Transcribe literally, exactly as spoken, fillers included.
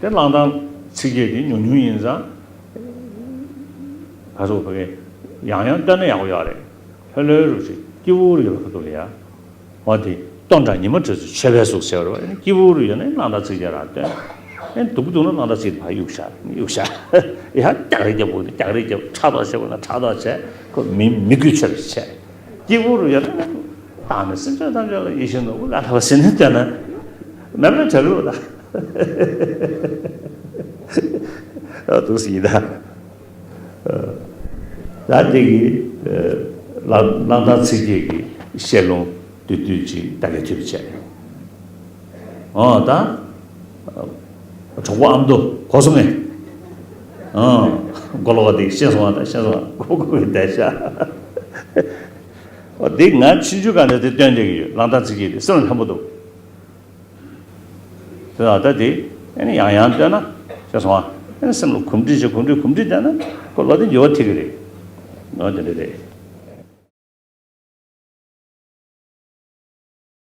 གླང་དར་ཚིག་བརྒྱད་དེ་ཉུང་ཉུང་ཡིན་ཙང་། ག་ཚོད་བ་གི་ཡང་ཡང་བཏོན་ན་ཡག་པོ་ཡོད་རེད། ལྷོད་ལྷོད་རུ་ཞིག་སྐྱིད་པོ་རུ་ཡོད་པ་ཁ་ཐུག་ལ་ཡ། འོ་དེ་སྟོང་ཕྲག་ཉི་མ་བྲིས་སུ་མཆོད་པའི་གཟུགས་ཟེར་བ་རེད་བ། སྐྱིད་པོ་རུ་ཡོད་ན་གླང་དར་ཚིག་བརྒྱད་རང་བཏོན། ཨེ་སྡུག་པོ་འདུག་ན་གླང་དར་ཚིག་བརྒྱད་ཕར་གཡུག་བཞག་གཡུག་བཞག་ཡ་རྒྱག་རེས་རྒྱབ་དགོས་ན་རྒྱག་རེས་རྒྱབ། ཕྲག་དོག་བྱེད་དགོས་ན་ཕྲག་དོག་བྱས། ཁོ་མི་མི་དགོས་ཆེར་བྱས། སྐྱིད་པོ་རུ་ཡོད་ན་བཏང་ནས་སེམས་ཅན་ཐམས་ཅད་ལ་ཡིད་བཞིན་ནོར་བུ་ལ་ཐོབ་པ་ཟེར་ནས་བསྟན་ན་མེད་པའི་གྲལ་རུ་ད། འདུག་སེ་ཡིན་ད། ད་དེ་གི་གླང་གླང་དར་ཚིག་བརྒྱད་ཀྱི་བཤད་ལུང་བསྡུས་བསྡུས་ཅིག་ད་གས་ཐུབ་བྱས། འོ་ད། གྲོགས་པོ་ཨ་མདོ་གོ་སོང་ངས། ཨང་། མགོ་ལོག་དེ་ཤེས་སོང་བ་དང་ཤེས་སོང་བ་མགོ་མགོ་བའི་བསྡད་ཤག་འོ་དེ་ང་ཆུང་ཆུང་ག་ནས་དེ་སྟོན་བསྡད་ཀྱི་ཡོད། གླང་དར་ཚིག་བརྒྱད་དེ་སེམས་ལ་ཕན་པོ་འདུག་དེ་ལ་ད་དེ་ཨ་ནི་ཡང་ཡང་བཏོན་ན་ཤེས་སོང་བ། ཨ་ནི་སེམས་ལ་གོམས་འདྲིས་བྱེད་གོམས་འདྲིས་གོམས་འདྲིས་བསྡད་ན་ཁོ་ལོ་དེ་འགྱུར་བ་ཐེབས་ཀྱི་རེད། འོ་དེ་འདྲ་རེད།